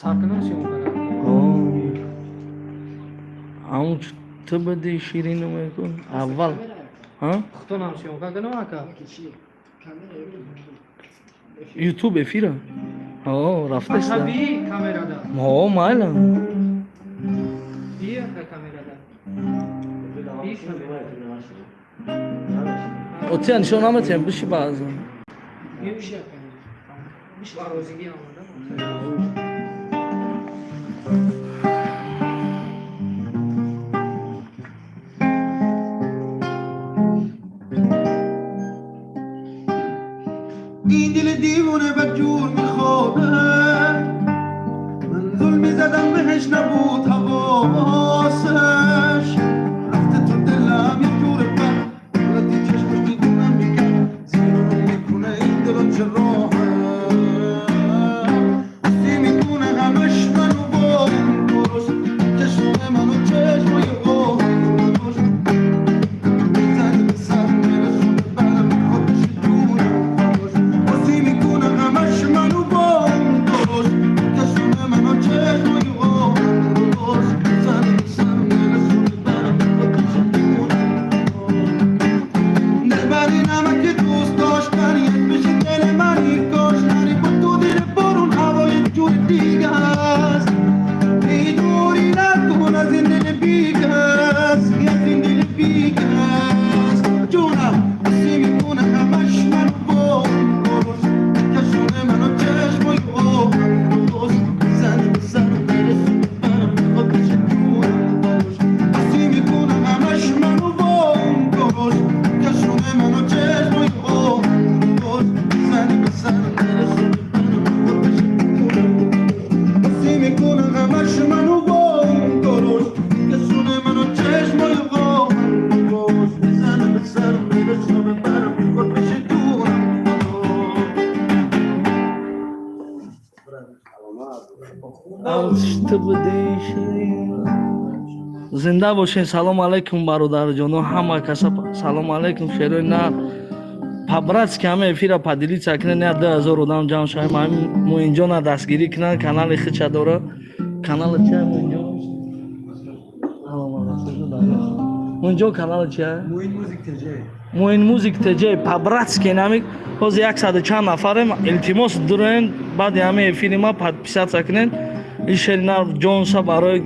Саркунам съёмка. Ҳамун ту буди, ширину мекун аввал. Хутонам съёмка кунам, ака? Ютуб эфира рафтаста. Би камерада. Майла. Би, ака, камерада. Би камерада. Отия нишон наметиҳем, биши баъзан. Биш, ака. Биш, ба розигӣ омадам. این دل دیوونه بدجور میخوابه، من زل میزدم بهش، نبود حواسش. رفته تو دلم یه جور بد، وقتی چشمش میدونم میگم زیرو میکنه این دلم چه راحت سی میکنه. همش منو با اون درست چشم منو چشمای آهن درست میزنه به سر میرسونه برم میخواد بشه جونم فداش. بازی میکنه همش منو با اون درست چشم منو چشمای آهن درست میزنه به سر میرسونه برم میخواد بشه جونم فداش. دلبری نمک دوست داشتنی بشه دل منی، کاش نری با تو دل بارون، هوای جور دیگه است. ای دوری نکن از این دل بیکس، از این دل بیکس. جونم بسی میکنه همش من با اون درست کشونه منو چشمای آهن درست میزنه به سر برسونه برم میخواد بشه جونم فداش. بسی میکنه همش منو با اون درست کشونه منو چشمای آهن درست میزنه به سر برسونه برم میخواد بشه جونم. بسی میکنه همش منو با اون درست کشونه منو چشمای آهن درست میزنه به سر میرسونه برم میخواد بشه جونم فداش. Ту буди, ширин. Зинда бошен. Салому алайкум, бародарҷоно, ҳама каса салому алайкум. Шерои на по-братски ҳама эфира поделиться кунен, я 2000 одам ҷамъ шавем, ҳамин Муинҷона дастгирӣ кунанд. Канали хича дора. Канали чия, Муинҷон? Салому алайкум, Муинҷон. Канали чия? Муин Музик ТЖ. Муин Музик ТЖ. По-братски нами ҳозир яксаду чанд нафарем. Илтимос, дуроен, баъди ҳамин эфири ма подписаться кунен. Ин шери нар ҷонша барои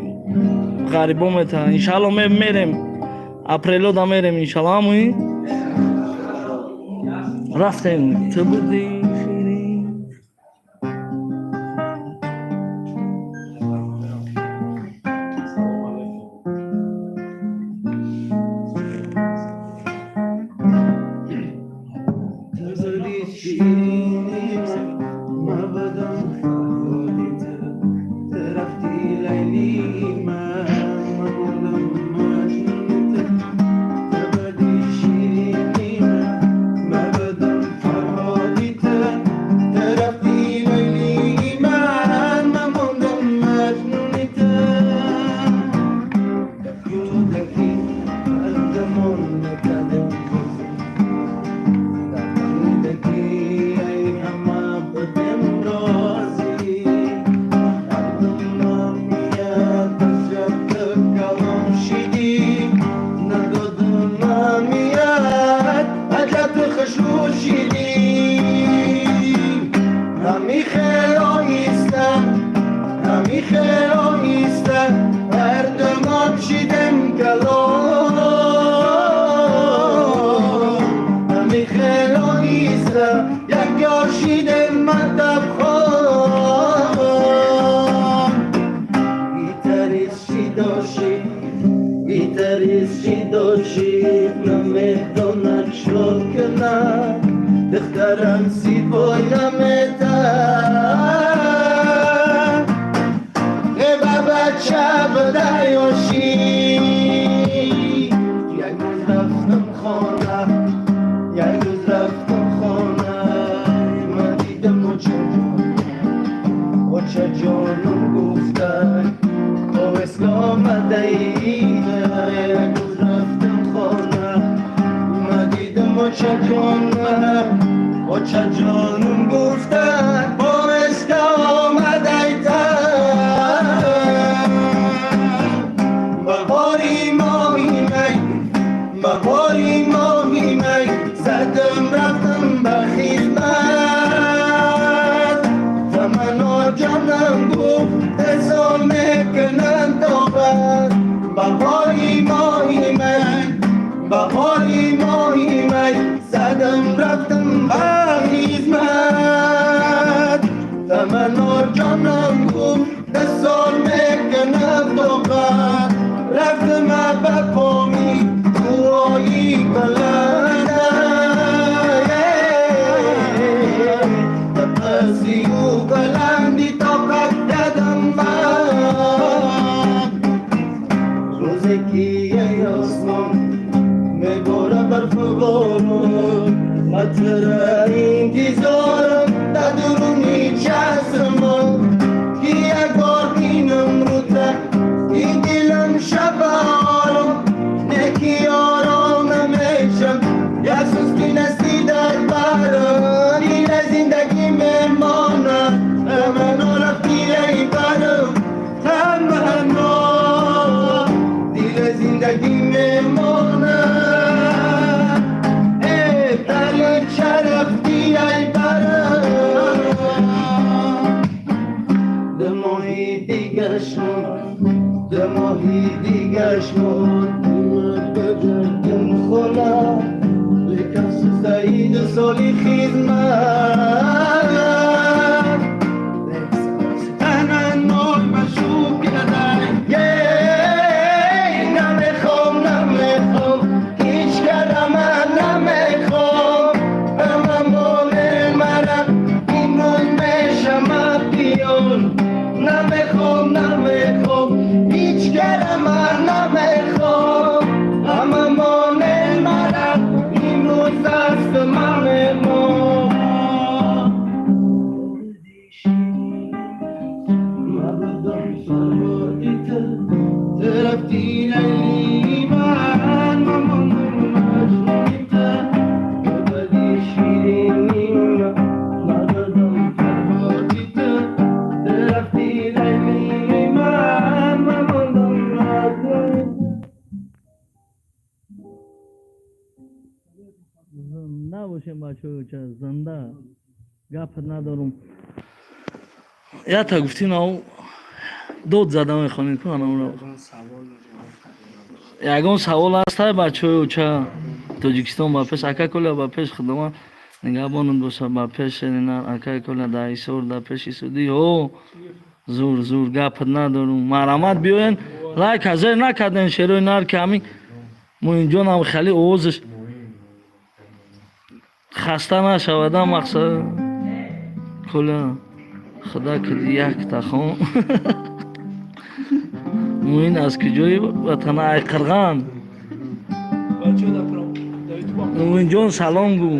ғарибо метавон. Иншалло, мерем, апрелода мерем, иншалло. Ҳамуин рафтем. Ту будӣ, ширин. Салом алейкум. تو بودی شیرینی من بدم فرهادی، تو رفتی لیلی من من بودم مجنون تو. تو بودی شیرینی من بدم فرهادی، تو رفتی لیلی من من موندم مجنون تو. کودکی قدمون نکردم بازی در کودکی، ای همه بدم رازی دردم میاد از کلام شیدی ندادم میاد عجب خشوشیدی. همی خیلی همی خیلی هر شیدم کلام همی خیلی یک یار شیدم مطب خواهم. گیتاریست شیداشی، گیتاریست شیداشی، نمیداند شد که نه دخترم زیبای نمیده. ای بچه بدایاشی. یک روز رفتم خانه، یک روز رفتم خانه، من دیدم و چه جانم و چه جانم گفته با اسلام دیده. یک روز رفتم خانه، من دیدم و چه جانم و چه جانم گفته با اسلام دیده. Бачаоча, зинда, гап надорум. Ята гуфтӣ, нав дод зада мехонед ку анамро. Ягон савол ҳастай, бачаоча? Тоҷикистон ба пеш, ака Коля ба пеш, худованд нигаҳбонат боша, ба пеш. Акай Коля дар Ҳисор, дар пеши судӣ. Ҳо, зур, зур, гап надорум. Марҳамат, биёен. Лайк ҳазер накарден, шерои нар, ки ҳамин Муинҷонам хеле овозаш хаста нашавада. Мақсад, Коля, худо киди, якта хон. Муин аз куҷои ватана? Ай Қирған. Муинҷон, салом гӯ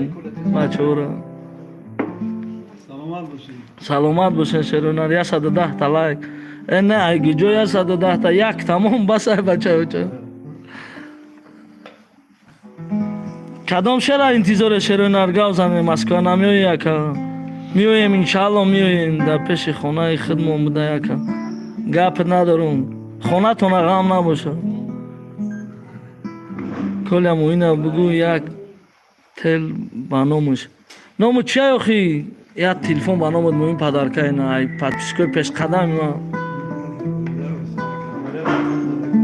бачаҳоро. Саломат бошед. Саломат бошен, шеронар. 110-та лайк. Э, не, ай куҷо 110-та? Як тамом, бас. Ай бачаоча, кадом шера интизоре, шеронар? Гав зане. Москва намеои, яка? Меоем, иншаалло, меоем. Дар пеши хонаи худмон буда, яка, гап надорум. Хонатона ғам набоша. Коля, Муина бугӯ, як тел ба номуш. Ному чия охи? Як телефон ба номат, Муин, подарка ина, ай подписчикои пешқадами ма.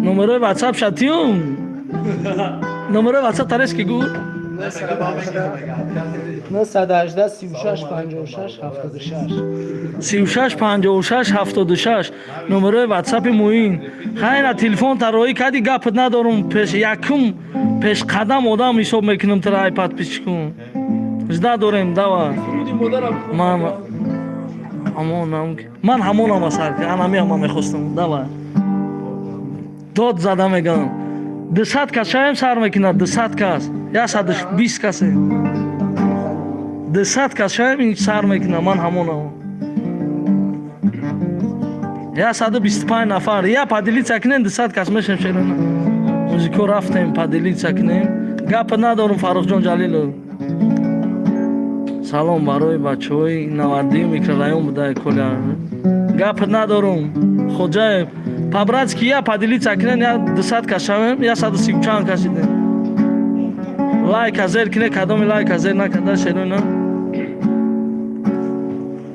Номерои ватсап шатиюм, номерои ватсап тарески гӯ. 918 36 56 76. 36 56 76, номерои ватсапи Муин. Хайна, телефон тароӣ кади, гапат надорум. Пеш якум пешқадам одам ҳисоб мекунам тара, ай подписчикум. Жда дорем, дава. Ман ҳамонам, ман ҳамонам асар, анами ҳама мехостам. Дава, дод зада мегам. 200 кас шаем, сар мекунад. 200 кас, 120 касе, 200 кас шаем, ин сар мекунад. Ман ҳамонам. 125 нафар, я поделиться кунем, 200 кас мешем. Шерона музико рафтем, поделиться кунем. Гап надорум. Фаррухҷон Ҷалилов, салом барои бачаҳои 92 микрорайон буда. Коля, гап надорум. Хоҷаев, по-братски я поделиться кунем, я 200 кас шавем. 130 чанд касидем. Лайка зер кине, кадоми лайка зер накарда, шерона.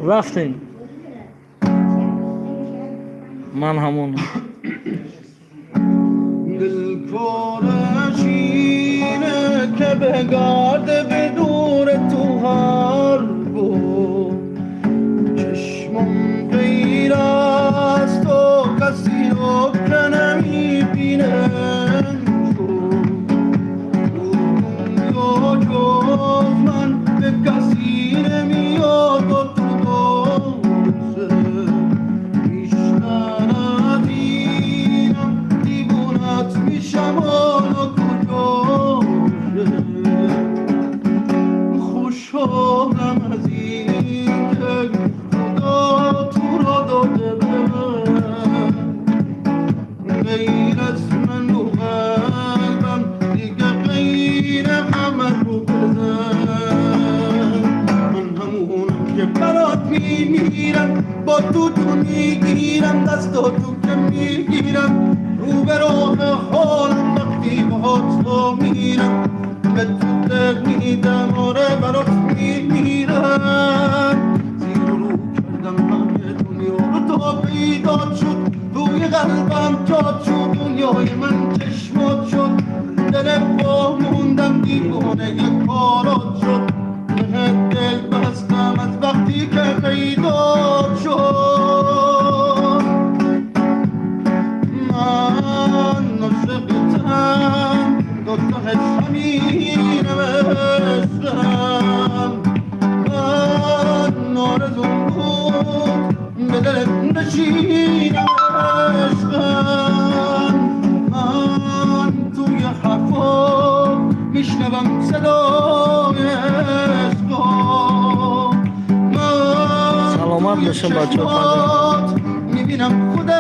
Рафтем. Ман ҳамон. دل کارشینه که بگرده به دور تو هر گو چشمم غیر از تو کسی رو که نمیبینه. دنیا جز من به کسی نمیاد و تو دوسته بیشتر از اینم دیوونت میشم. حالا کجاشه؟ خوشحالم از این که خدا تو را داده به من. غیر از من و قلبم دیگه غیر همه رو بزن. من همونم که برات میمیرم، با تو تو میگیرم، دستاتو که میگیرم، رو به راه حالم وقتی باهات تو میرم. به تو دل میدم، آره، برات میمیرم. زیر و رو کردم همه دنیا رو تا پیدات شد، توی قلبم جات شد، دنیای من چشمات شد. دل با موندم، دیوانه کارات شد. بهت دل بستم از وقتی که پیدات شد. من عاشقتم تا ته همینم عشقم. من آرزوم بود به دلت نشینم عشقم. من توی حرفات میشنوم صدای عشقا. من سلامت توی باشن بچه‌ها. چشمات میبینم خود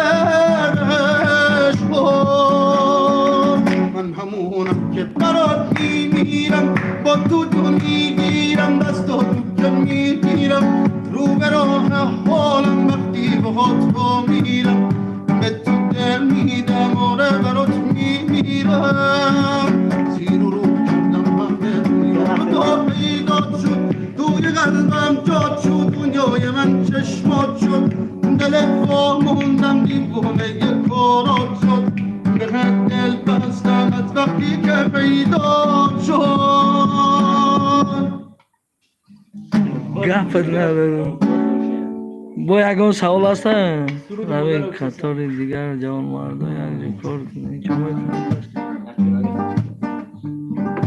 عشقا. من همونم که برات میمیرم، با تو تو میگیرم، دستاتو که میگیرم، رو به راه حالم وقتی باهات رو میرم. به تو دل میدم، آره، برات میمیرم. زیر و رو کردم همه دنیا رو تا پیدات شد. شدم جاد شد دنیای من چشمات شد دل موندم دیوونه یه کارات شد به دل بستم از وقتی که پیدا شد. Гапат надорам. Бо ягон савол ҳаста? Рави қатори дигар ҷавонмардо якҷо кор кунед, чо метавонад?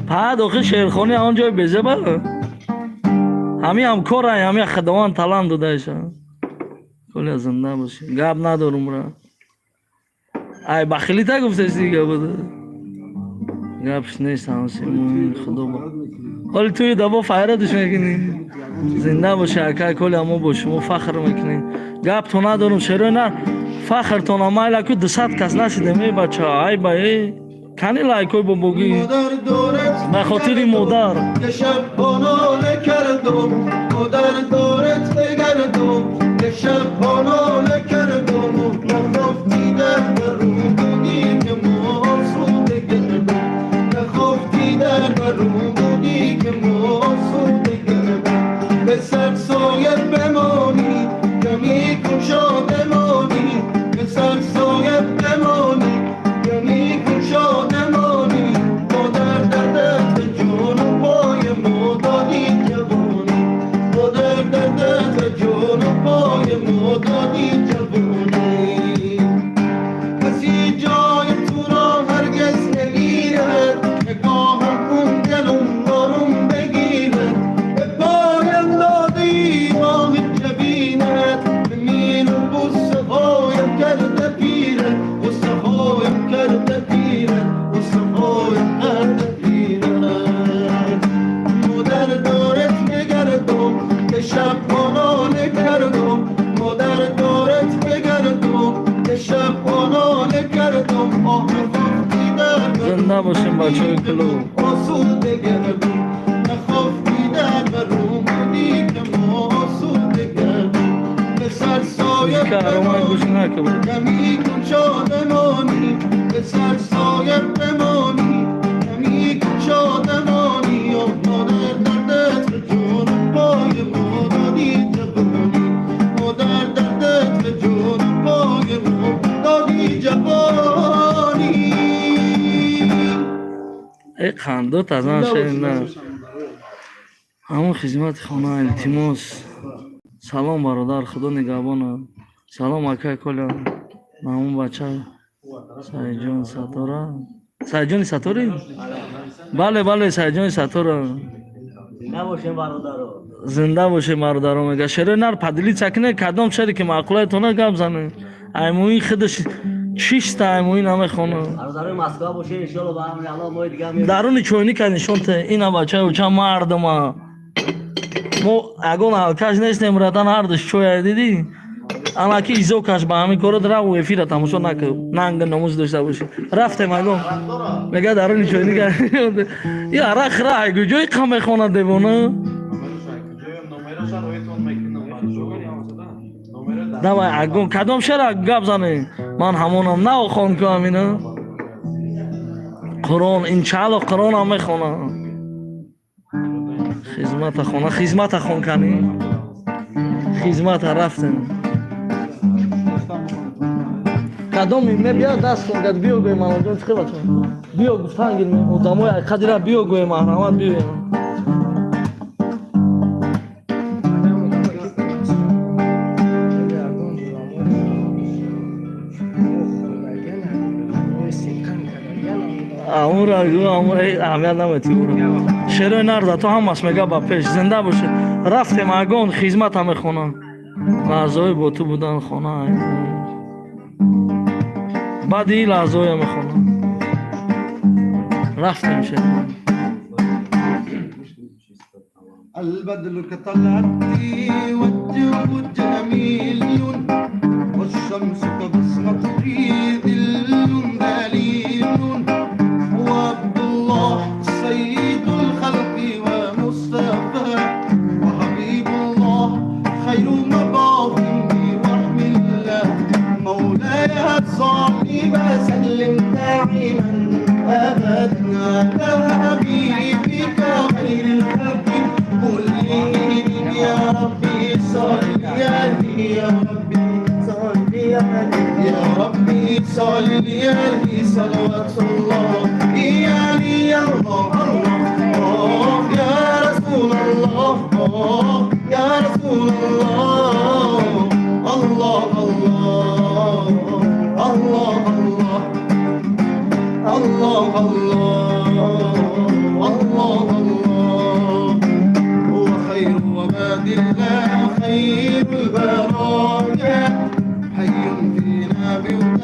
Пад охи шеърхонӣ он ҷои безеба. Ҳамин ҳам кора, ҳамин худованд талант додаиша. Коля, зинда бошӣ. Гап надорум ра. Ай бахилита гуфтаси гапата. Гапш нест ҳамси муҳим худо ба. Ҳоли туи даба файратш мекунӣ. Зинда бошӣ, акай Коля, мо бо шумо фахр мекунем. Гаптон надорум, шерои на фахртон майла ку 200 кас нашидем, эй бача, ай ба эй. Кани лайкой бобогӣ. مادر دارت Ба хотири модар. که شب با ناله کردم مادر دارت بگردم که شب با ناله کردم و نخفتی در برون بودی که ما آسوده گردم نخفتی در برون بودی که ما آسوده گردم به سر سایت بمانی کمی کن شادمانی به سر سایت بمانی کمی کن شادمانی مادر در دست جان و پای ما دادی جوانی مادر در دست جان و پای ما دادی جوانی کسی جای تو را هرگز نمیرد نگاهم کن دلم آروم بگیرد به پایم دادی ماه جبینت به مین و بوسه هایم کرده پیرت بوسه هایم کرده پیرت بوسه هایم کرده پیرت مادر دارت بگردم که شب با ناله کردم مادر دارت بگردم که شب با ناله کردم آه نخفتی در Зинда бошем, бачаҳои клуб. آسوده گردم نخفتی در برون بودی که ما آسوده گردم به سر سایه Музика аромай гӯш накун. کمی کن شادمانی به سر سایه بمانی کمی کن شادمانی و مادر در دست جون پای ما دادی جوانی مادر در دست جون پای ما دادی جوانی. Э қандот аз ман шери на. Ҳамон хизмати хона илтимос. Салом, бародар, худо нигаҳбона. Салом, акай Коля. Ҳамон бача Саидҷон Сатора. Саидҷони Сатори? Бале, бале, Саидҷони Сатора. Зинда бошем, бародаро. Зинда боше, бародаро мега. Шерои нар поделиться кне, кадом шере ки маъқулаятона гап зане. Аймуин худаш чиста аймуин намехона. Бародарои Москва бошем, иншоалло ба амри Аллоҳ моҳи дига меоем. Даруни чойника нишон те ина бачаи уча мардума. Мо ягон алкаш нестем, братан, ҳардуш чоя дидӣ? Анаки изокаш ба ҳамин коро раву эфира тамошо накун. Нанга номус дошта бошӣ. Рафтем агон. Мега даруни чойника. И арақ ра куҷои қа мехонад девона? Номераша роитон мекунам. Давай агон кадом шера гап зане? Ман ҳамонам наохон ку ҳамина. Қуръон иншаалло Қуръонам мехонам. Хизмата хона, хизмата хон кани. Хизмата рафтем. Кадом мебия даст гад биё гӯем маноҷон чӣ бача? Биё гуфтан гир одамои қадира биё гӯем маҳрамат биёем. Амура гӯ амура аҳамият намети ура. Шерои нарда то ҳамаш мега ба пеш зинда боше. Рафтем агон хизмата мехонам. Лаҳзаҳои бо ту будан хона. Баъди ин лаҳзаҳоя мехонам. Рафтем шеро. البدر كطلعتي والجو جميل والشمس كبسمة في ذل دليل وعبد الله سيد الخلق ومصطفى وحبيب الله خير مبعوث برحم الله مولاي صل وسلم دائما ابدا على حبيبك خير الخلق كلهم يا يا ربي صل عليه. يا ربي صل عليه صلوات الله. يا علي الله الله، يا رسول الله، يا رسول الله، الله الله الله الله الله الله الله. هو خير عباد الله، خير البرايا، حي فينا.